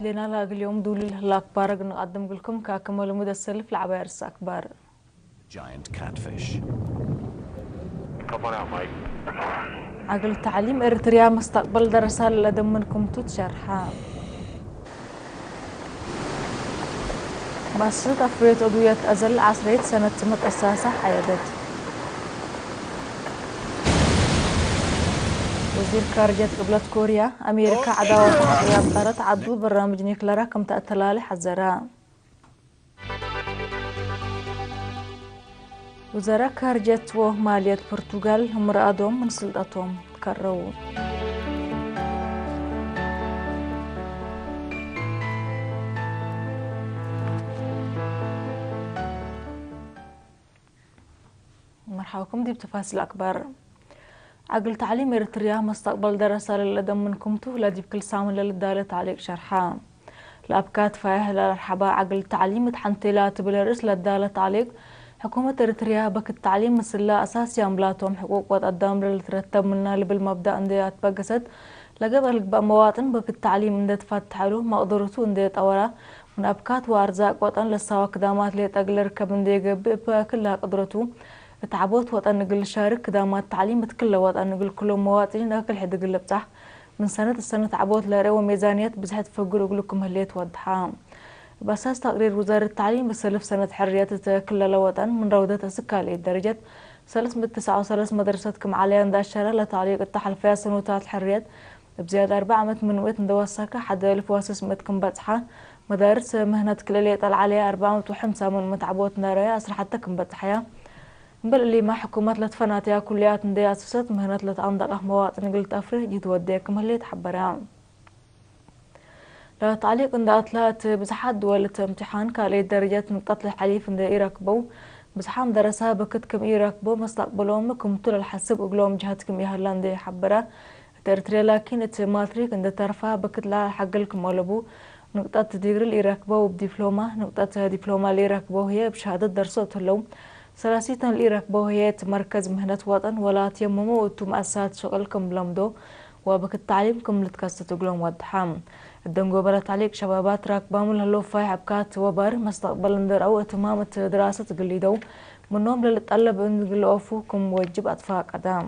ሌና ላግል ዮም ዱልል ህላ ኣክባር ግን ኣቅድም ግልኩም ካክመ ልሙደ ሰልፍ ለዓባይ ርስ ኣክባር። Giant catfish. Come on out, mate. ዓግል ተዕሊም ኤርትርያ መስተቅበል ደረሳ ለደምን ክምቱ ትሸርሓ። ማስት ኣፍሬት ዕዱየት ኣዘል ዓስረይት ሰነት መጠሳሳ ሓየደት። ወዚር ካርጀት ቅብለት ኮርያ ኣሜሪካ ዓዳወት ያጣረት ዓዱ በራምጅ ኒክለራ ከምተኣተላለ ሓዘራ። ውዘራ ካርጀት ወማልየት ፖርቱጋል ምርኣዶም ምን ስልጣቶም ከረው። መርሓውኩም ዲብ ተፋሲል ኣክባር። ዓግል ታዕሊም ኤርትርያ መስተቅበል ደረሳ ለለደምን ክምቱ ለዲብ ክል ሳምን ለልዳለ ታዕሊቅ ሸርሓ። ለኣብካት ፋይሕ ለርሓባ ዓግል ታዕሊም እት ሓንቴላ ትብል ርእስ ለዳለ ታዕሊቅ ሕኩመት ኤርትርያ በክት ታዕሊም ምስላ ኣሳስያ ምላቶም ሕቁቅ ወጠዳም ለልትረተብ ምና ልብል መብዳእ እንደ ኣትበገሰት ለገበ ልግባእ መዋጥን በክት ታዕሊም እንደ ትፋትሐሉ መቅደርቱ እንደ ጠወራ ምን ኣብካት ወኣርዛቅ ወጠን ለሳዋ ክዳማት ሌጠግ ለርከብ እንደ ገብእ በክላ ቅድረቱ እት ዓቦት ወጠን እግል ሻርክ ክዳማት ታዕሊም እት ክለ ወጠን እግል ክሎም መዋጥን እክል ሕድግል ልብጻሕ ምን ሰነት ሰነት ዓቦት ለርኤ ወሜዛንየት ብዝሐት ፈጉል እግሉ ክምህልየት ወድሓ። በሳስ ተቅሪር ውዛረት ታዕሊም ብሰልፍ ሰነት ሕርየት እተ ክለለ ወጠን ምን ረውደት እስካልኤት ደረጀት ሰለስ ምእት ትስዓ ወሰለስ መድረሰት ክም ዓለያ እንዳሸረ ለታዕሊቅ እተሓልፈያ ሰኖታት ሕርየት ብዝያድ ኣርባ ዓመት ምንውት እንደወሰከ ሓደ እልፍ ወስስ ምእት ክም በጽሓ መዳርስ ምህነት ክልል የጠል ዓለያ ኣርባ ዓመት ወሐምሳ ምንውት ዓቦት እንዳረያ ኣስራሓተ ክም በጽሓያ እምበል እሊማ ሕኩመት ለትፈናተያ ኩልያት እንደ ኣስሰት ምህነት ለተኣንደቀ መዋጥን ግልት ኣፍሪ ጅትወደየ ክምህሌ ተሓበራ። ለታዕሊቅ እንደ ኣትላ እቲ ብዝሓት ድወል እቲ እምትሓን ካልኤት ደረጃት ንቀት ለሓሊፍ እንደ ኢረክበው ብዝሓም ደረሳ በክት ክም ኢረክበው መስተቅብሎም ክምቱ ለልሓስብ እግሎም ጅሃት ክም ይሃላ እንደ ሓበራ። እቲ ኤርትርያ ላኪን እቲ ማትሪክ እንደ ተርፋ በክት ለሓገል ክም ኣለቡ ንቅጠት ዲግሪ ለኢረክበው ብዲፕሎማ ንቅጠት ዲፕሎማ ለኢረክበው ህየ ብሸሃደት ደርሶ እትለው ሰላሲተን ለኢረክበው ህየ እቲ መርከዝ ምህነት ወጠን ወላ ትየምሙ እቱ መእሳት ሽቅል ክም ለምዶ ወበክት ታዕሊም ክም ልትከስት እግሎም ወድሓ። እደንጎበረ ታዕሊቅ ሸባባት ራክባሙ ለህሎ ፋይሕ ኣብካት ወባር መስተቅበል እንደርአው እትማም እቲ ድራሰት ግሊደው ምኖም ለልጠለብ እንግልኦፉ ክም ወጅብ ኣጥፋ ቀዳም።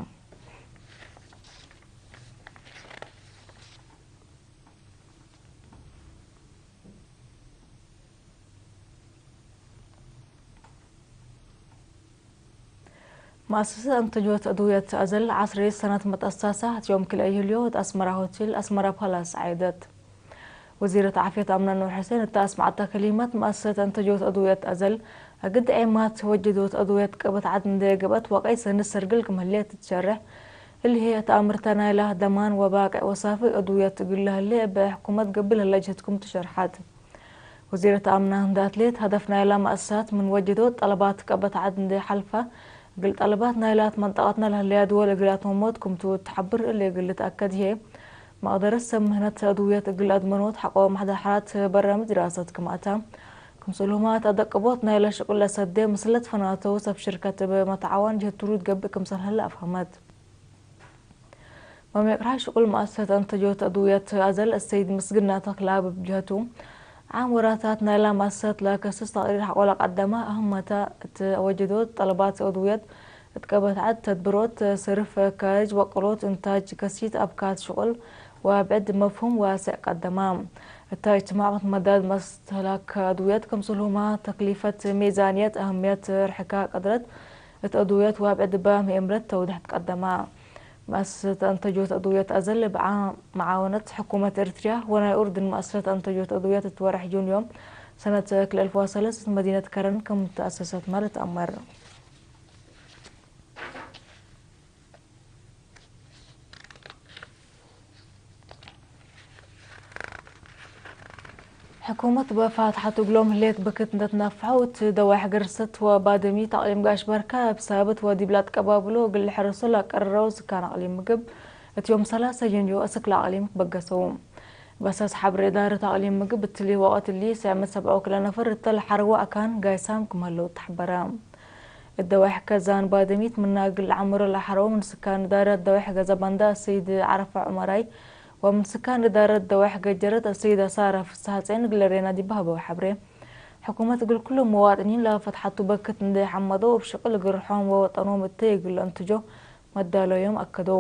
مؤسسة أنتجوت أدوية أزل عصري سنة متأسسة يوم كل أيليو أسمرا هوتيل أسمرا بالاس عيدت. وزيرة عافية أمنا نور حسين التاسمعت كلمات مؤسسة أنتجوت أدوية أزل أقد عيمات وجدوت أدوية قبت عدن دي قبت وقيس نسر قلكم هلية تتشرح اللي هي تأمر تنايلة دمان وباقع وصافي أدوية تقول لها اللي بحكومة قبل هلا جهتكم تشرحات. وزيرة أمنا داتليت هدفنا إلى مؤسسات من وجدوت طلبات قبت عدن دي حلفة قل طلبات نايلات منطقتنا لهليا دول قلات مموت كمتو تحبر اللي قل تأكد هي مقدرة سمهنة أدوية قل أدمنوت حقو محضحرات برامج دراسة كماتا كمسلومات أدق بوت نايلة شقل سدي مسلت فناتو سب شركة بمتعاون جهة ترود قبل كمسل هلا أفهمت. መምቅራሕ ሽቁል መኣሰሰት ኣንተጆት ኣድውያት ኣዘል እሰይድ ምስግና ተክላ ብብጅሀቱ ዓም ወራታት ናይላ መኣሰሰት ለከስስ ተቅሪር ሓቆላ ቀደማ ኣህመታ እቲ ወጀዶት ጠለባት ኣድውያት እትቀበትዓት ተድብሮት ስርፍ ካጅ ወቅሎት እንታጅ ከሲት ኣብካት ሽቁል ወብዕድ መፍሁም ዋስዕ ቀደማ እታ እጅትማዕ መዳድ መስተላክ ኣድውያት ከምስልሁማ ተክሊፈት ሚዛንየት ኣህምየት ርሕካ ቀድረት እት ኣድውያት ወብዕድ ባም የእምረት ተውድሕት ቀደማ مؤسسة أنتجوت أدوية أزل بعا معاونة حكومة إريتريا وناي أردن مؤسسة أنتجوت أدوية تتورح جون يوم سنة كل ألف وثلاثة مدينة كرن كم تأسست مرت أمر. ሕኩመት በፋትሓት እግሎም ህሌት ብክት እንደትነፍሐው እቲ ደዋይ ሕገርሰት ወባድሚ ተቕሊም ጋሽ በርካ ብሳብት ወዲብላ ትቀባብሎ እግል ሕረሶ ላቀረረው ዝካን ኣቕሊም ምግብ እትዮም ሰላሰ ዩንዮ እስክ ላቕሊም ክበገሰው። በሰስ ሓብር እዳረት ኣቕሊም ምግብ እትሊ ወቐት እሊ ስዕመት ሰብዐው ክለ ነፈር እተል ሓርዋ ኣካን ጋይሳም ክመለው ተሕበራ። እደዋይ ሕከዛን ባድሚት ምናግል ዓምሮ ላሓረው ምን ስካን እዳረት ደዋይ ሕገዘ ባንዳ ሰይድ ዓረፋ ዑመራይ ومن سكان إدارة دويح قجرت السيدة سارة في الساعتين قلرينا دي بهبة وحبري. حكومة قل كل مواطنين لا فتحتو بكت ندي حمدو وبشغل قرحهم ووطنهم التيق الأنتجو مدالو يوم أكدو.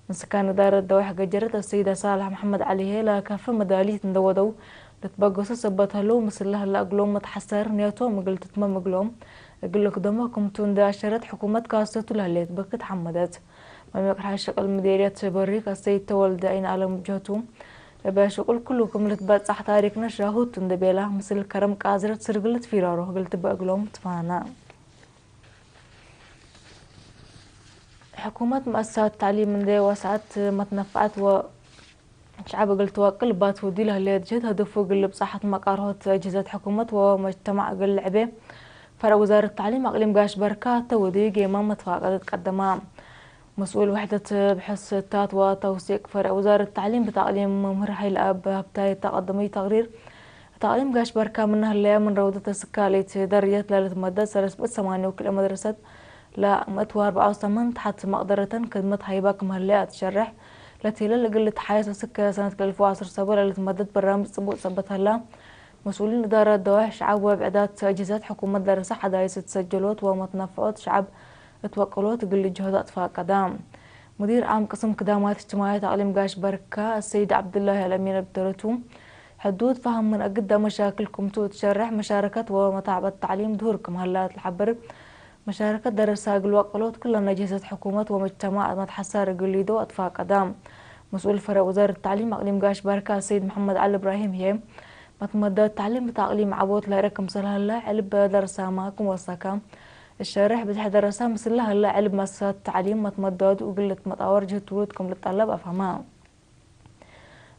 من سكان إدارة دويح قجرت السيدة صالح محمد علي هي لا كافة مدالية ندودو لتبقصو سبتها لو مثل هلا قلوم متحسر نيتو مقلت ما مقلوم. قلك دمكم تون داشرت حكومة كاستو لهليت بكت حمدت. መምቅርሓ ሸቕል ምዴርያት በሪክ ኣሰይድ ተወልደ ኣይን ኣለም ጀቱ እበ ሽቁል ኩሉ ክምልት በጻሕ ታሪክና ሻሁት እንደ ቤላ ምስል ከረም ቃዝረት ስርግልት ፊራሮ ህግልት በእግሎም ትፋና። ሕኩመት መእሳት ታዕሊም እንደ ወስዓት መትነፍዓት ወ شعب قلت وكل بات ودي له ليت جهد هدفو قلب صحة مقارهوت أجهزة حكومة ومجتمع قل لعبة. فرع وزارة التعليم أقليم قاش بركة تودي قيمة متفاقدة تقدمها. مسؤول وحدة بحث تات وتوثيق فرع وزارة التعليم بتعليم ممهر حي الأب هبتاي تقدمي تقرير. تعليم قاش بركة منها اللي من روضة السكالي تدريت لالت مدة سلس بس ثمانية وكل مدرسة لا مئة وأربعة وثمانين تحت مقدرة خدمة هيبك مهلية تشرح. ለቲለ ለግል ተሓየሰ ስከ ሰነት ክልፍ ዓሰርተ ሰበ ለልትመደት በራምጅ ጽቡቕ ሰበት ሀላ። መስኡሊን እዳራ ደዋሕ ሸዓብ ወብዕዳት ተእጅዛት ሕኩመት ደረሰ ሓዳይስ እትሰጀሎት ወመትነፍዖት ሸዓብ እትወቅሎት ግል ጅሆት ኣጥፋቀዳ። ሙዲር ዓም ቅስም ክዳማት እጅትማያት ኣቅሊም ጋሽ በርካ ሰይድ ዓብዱላሂ ኣልኣሚን ብደረቱ ሕዱድ ፈሃምን ኣግዳ መሻክል ክምቱ እትሸርሕ መሻረከት ወመታዕበት ታዕሊም ድሁር ክም ሀላ ትልሓብር። መሻረከት ደረሳ እግል ወቀሎት ኩለን ኣጅህዘት ሕኩመት ወመጅተማዕ መትሓሳር እግል ሊዶ ኣጥፋቀዳ። መስኡል ፈረቅ ውዛረት ታዕሊም ኣቅሊም ጋሽ ባርካ ሰይድ መሐመድ ዓሊ እብራሂም ህየ መትመዳት ታዕሊም ብታቅሊም ዓቦት ላይረ ክምሰል ሀላ ዕልብ ደረሳማ ክም ወሳካ እሸርሕ ብዝሕ ደረሳ ምስላ ሀላ ዕልብ መሳት ታዕሊም መትመዳዱ እግልት መጣወር ጅህት ውሉድ ክም ልጠለብ ኣፋማ።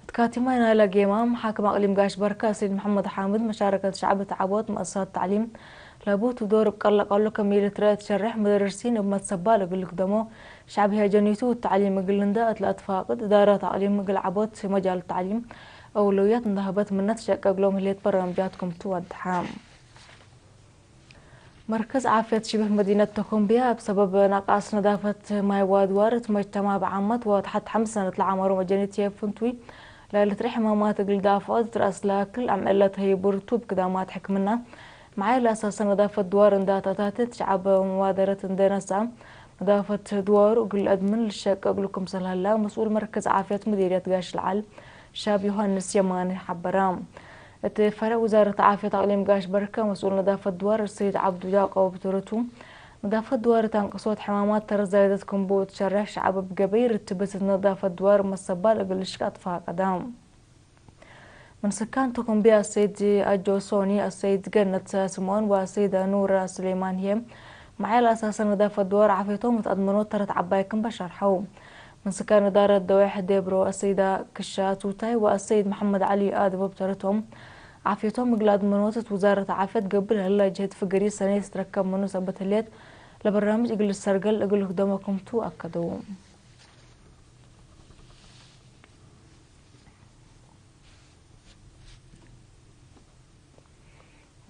እትካቲማ ናይላ ጌማ ሓክም ኣቅሊም ጋሽ በርካ ሰይድ መሐመድ ሓምድ መሻረከት ሸዕቢ ተዓቦት መእሳት ታዕሊም ላቦት ዶር ብቀለቀሎ ከሚል ትረአ ትሸርሕ መደርሲን እብ መትሰባ ለግልክ ደሞ ሸዕቢ ሄጀኒቱ ታዕሊም እግል እንዳ እትላ ትፋቅድ እዳራ ታቅሊም እግል ዓቦት መጃል ታዕሊም ኣውለውያት እንዳህበት ምነት ሸቀ እግሎም ህሌት በራምጃት ክምቱ ወድሓ። መርከዝ ዓፍየት ሽብህ መዲነት ተኮምቢያ ኣብ ሰበብ ናቃስ ነዳፈት ማይ ዋድዋር እቲ መጅተማ ብዓመት ወትሓት ሓምስ ሰነት ለዓመሩ መጀኒት የፍንትዊ ለልትሪ ሕማማት እግል ዳፍዖ ዝትረእስ ለኣክል ኣምዕለት ህይቡር ቱብ ክዳማት ሕክምና መዓይ ለኣሳሰ ነዳፈት ድዋር እንዳታታትት ሸዓብ መዋደረት እንደነሳ ነዳፈት ድዋሩ እግል ኣድምን ልሸቅ እግሉ ክምሰል ሀላ መስኡል መርከዝ ዓፍየት መዲርየት ጋሽ ለዓል ሻብ ዮሃንስ የማነ ሓበራ። እቲ ፈረቅ ውዛረት ዓፍየት ኣቅሊም ጋሽ በርከ መስኡል ነዳፈት ድዋር ሰይድ ዓብዱ ያዕቆብ ብትረቱ ነዳፈት ድዋር ታንቅሶት ሕማማት ተረዛይደት ክንቡ ትሸርሕ ሸዓብ ብገበይ ርትብት ነዳፈት ድዋር መሰባል እግል ሽቃ ትፋቀዳ። من سكان تكون بها السيد أجو سوني السيد جنة سمون والسيدة نورة سليمان هي معي الأساس نظافة دوار عافيتهم وتأدمنوا ترت عبايكم بشرحوا. من سكان إدارة دويح ديبرو السيدة كشا توتاي والسيد محمد علي آدم وبترتهم عافيتهم مقلاد منوتة وزارة عافية قبل هلا جهد فقري سنة تركب منو سبت هليت لبرنامج إقل السرقل إقل هدومكم تو أكدوا.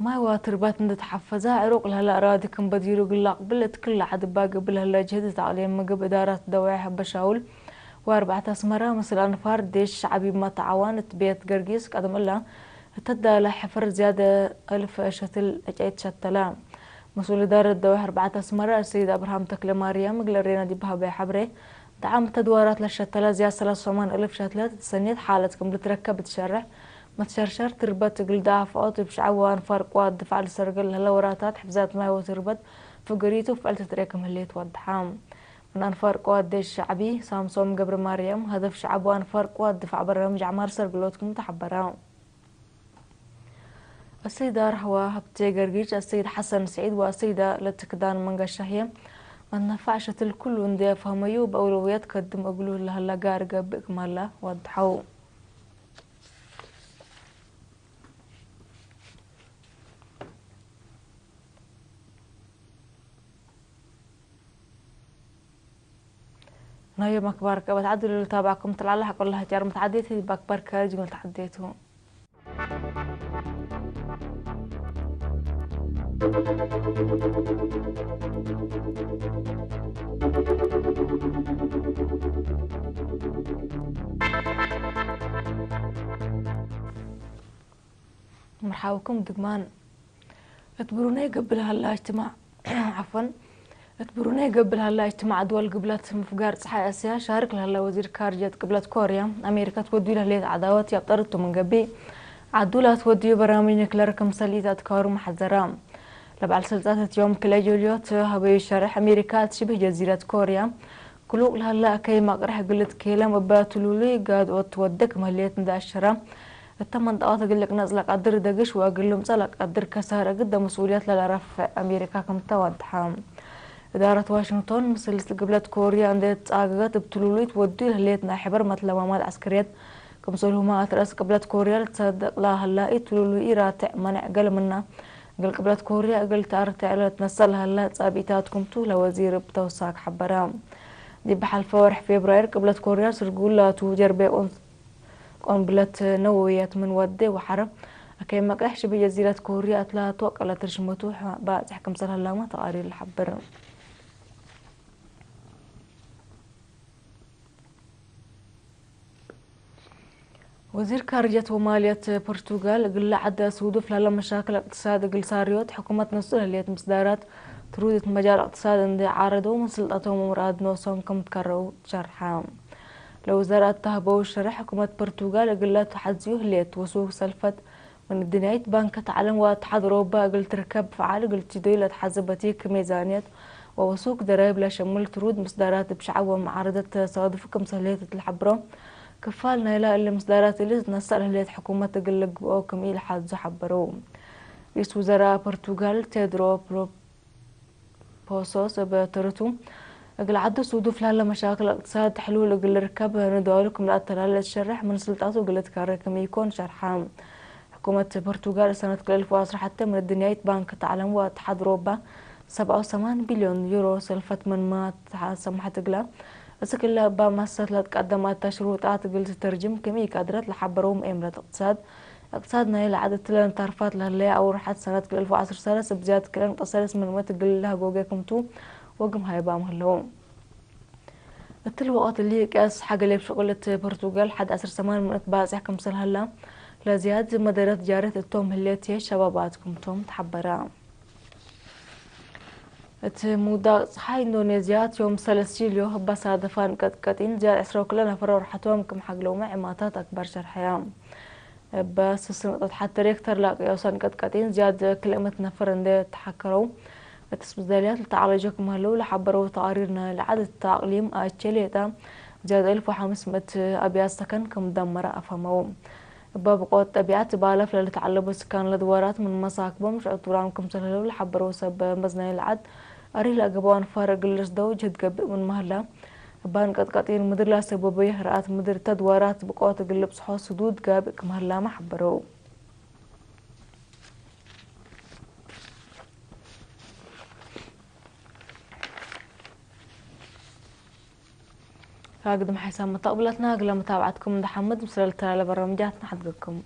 ማይ ዋትርባት እንደተሓፈዛ ዕሩቅ ለህላ ኣራዲ ከም በዲሩ ግላቅ ብለት ክላ ዓድባ ግብ ለህላ ጅህድ ተዕሊም ምግብ እዳራት ደዋይ ሐበሻውል ወኣርባዕተ ኣስመራ ምስል ኣንፋር ዴሽ ሸዓቢ ማተዓዋን እት ቤት ገርጊስ ቀደም እላ እተዳለ ሕፍር ዝያደ እልፍ ሸትል ዕጨይት ሸተላ። مسؤول إدارة دوائر أربعة أسمرة السيد أبراهام تكلماريا مقلرينا دي بهبة حبري دعم تدوارات للشتلة زيادة ثلاثة وثمانين ألف شتلة سنيت حالة كم بتركب بتشرح متشرشر تربت قل دافع أو تبشع وان فرق واد دفع لسرقل هلا وراتات حفزات ماي وتربت فقريتو فعلت تريكم هليت ودحام من أنفار قوات ديش شعبي سامسون قبر مريم هدف شعب وأنفار قوات دفع برامج عمار سرقلوتكم تحبرا. السيدة رهوة هبتي قرقيش السيد حسن سعيد والسيدة لتكدان منقا الشهية ما نفعش الكل وندي فهميو بأولويات قدم أقولو لها لقار قبئك مالا وضحو. نايو مكبار كبت عدل تابعكم تلعلها كلها جار متعديتي بكبر كارج متعديتو. ሓውኩም ድግማን። እት ብሩነይ ገብልሃላ እጅትማዕ ዓፈን እት ብሩነይ ገብልሃላ እጅትማዕ ድወል ግብለት ምፍጋር ፀሓይ እስያ ሻርክ ልሃላ ወዚር ካርጀት ቅብለት ኮርያ ኣሜሪካ ትወድዩ ለህሌት ዓዳወት ያብጠርቱ ምንገቢ ዓዱ ላትወድዩ በራሚ ኒክለር ክምሰል ኢት ኣትካሩ መሓዘራ። ለበዓል ስልጣት እትዮም ክለ ጆልዮት ሃበዩ ሸርሕ ኣሜሪካ እት ሽብህ ጀዚረት ኮርያ ክሉቅ ለሃላ ከይ ማቅርሕ ግልት ኬለም እባ ትሉሉይ ጋድኦት ትወደክ መህልየት እንዳኣሸራ እታ መንጣዋት ግልቅ ነጽላ ቃድር ደግሽ ወግልም ጸላ ቃድር ከሳረ ግደ መስኡልያት ለላረፍ ኣሜሪካ ከምታ ዋድሓ። እዳረት ዋሽንግቶን ምስልስት ግብለት ኮርያ እንደ ጻገገት እብ ትሉሉይ ትወዱ ለህልየት ናይ ሕበር መትለማማት ዓስከርየት ክምሰልሁማ ኣትረስ ቅብለት ኮርያ ልትሰደቅ ለሃላ ኢትሉሉይ ኢራትዕ መነዕ ገልምና እግል ቅብለት ኮርያ እግል ተኣርትዕ ለትነሰል ለሃላ ጻብኢታት ኩምቱ ለወዚር ብተውሳክ ሓበረ። ዲብ ሓልፈ ወርሒ ፌብራይር ቅብለት ኮርያ ስርጉላቱ ጀርቤ ቆንብለት ነወውያት ምን ወዴ ወሓረ ኣከይ መቅሕ ሽቢ ጀዚረት ኮርያ ኣትላቶ ቀለት ርሽመቱ ባጽሕ ክምሰል ሃላማ ተቃሪር ለሓበር። ወዚር ካርጀት ወማልየት ፖርቱጋል እግል ዓደ ስውዱፍ ላለ መሻክል እቅትሳድ እግል ሳርዮት ሕኩመት ንሱ ለልየት ምስዳራት ትሩድት መጃል እቅትሳድ እንደ ዓረዶ ምን ስልጣቶም ወምርኣድ ኖሶም ከም ትከረው ሸርሓ። ለውዘር ኣታህበው ሸርሕ ሕኩመት ፖርቱጋል እግለ ተሓዝዩ ህልየት ወሱክ ሰልፈት ምን ድንያይት ባንክ ተዓለም ወኣተሓድ ኦሮባ እግል ትርከብ ፍዓል እግል ቲዶይ ለተሓዘበቲ ክሜዛንየት ወወሱክ ደራይብ ለሸምል ትሩድ ምስዳራት ብሸዓብ ወመዓረደት ተሳዱፍ ክምሰልየት ትልሓብሮ ክፋል ናይላ እሊ ምስዳራት እሊ ዝነሳእ ለህልየት ሕኩመት እግል ልግብኦ ክም ኢልሓዙ ሓበረው። ሪስ ውዘራ ፖርቱጋል ቴድሮ ፕሮ ፖሶስ በተረቱ እግል ዓዱ ሱዱፍ ላለ መሻክል እቅትሳድ ሕሉል እግል ርከብ ንደዋሉ ክም ለኣተላለ ትሸርሕ ምን ስልጣቱ እግል ትካረ ክም ይኮን ሸርሓ። ሕኩመት ፖርቱጋል ሰነት ክልተ ኣልፍ ወዓሰርተ ሓደ ምን ድንያይት ባንክ ተዓለም ወኣተሓድ ሮባ ሰብዓ ወሰማን ቢልዮን ዩሮ ሰልፈት ምን ማ ተሓሰማሕት እግላ እዚ ክለ እባ ማሰት ለትቀደም ኣታ ሽሩጣት እግል ትተርጅም ክም ኢቃድረት ለሓበረው ምኤምረት እቅትሳድ እቅትሳድ ናይ ለዓድ እትለን ታርፋት ለህለያ ኣውርሓት ሰነት ክልተ ኣልፍ ወዓሰርተ ሰለስተ ብዝያድ ክለን ቀሰለስ ምን መት እግል ለህጎገ ክምቱ ወግም ሃይባም ህለው። እትል ወቐት እሊ ቀስ ሓገሌብ ሽቁልት ፖርቱጋል ሓደ ዓሰርተ ሰማን ምእት ባጽሕ ክምሰል ሃላ ለዝያድ መደረት ጃረት እቶም ህሌት ሸባባት ክምቶም ተሓበረ። እቲ ምውዳቕ ጸሓይ ኢንዶኔዝያ እቲ ዮም ሰለስቲልዮ ህባሳ ደፋን ቀጥቀጢን ዝያድ ዕስራ ወክለ ነፈረ ወርሓቶም ክም ሓግለውመ ዕማታት ኣክባር ሸርሐያ። እበ ስስን ጦት ሓተ ሬክተር ላቅዮ ሰንቀጥቀጢን ዝያድ ክልእመት ነፈር እንደ ተሓከረው እቲ ስብዘልያት ልተዓለጆ ክመህለው ለሓበረው ተቃሪርና ለዓድ እቲ ኣቅሊም ኣቸሌጣ ዝያድ እልፍ ወሓምስ ምእት ኣብያት ሰከን ከም ደመረ ኣፈመው። እባ ብቆት ጠቢዓት ባለፍ ለልተዓለቦ ስካን ለድዋራት ምን መሳክቦም ሽዑ ቱራም ክምሰል ህለው ለሓበረው ሰብ መዝናይ ለዓድ ኣሪህ ለገባዋን ፋር ግልስ ደው ጅህድ ገብእ ምን መህላ እባን ቀጥቀጢን ምድር ላሰቦበ የህርኣት ምድር ተድዋራት ብቆት ግልብ ጽሖ ስዱድ ጋብእ ክመህላማ ሓበረው። ካግድም ሓይሳብ መተቕብለትና ግለ መታብዓትኩም እንዳ ሓምድ ምስለ ልተላለበ ረምጃት ንሓድገኩም።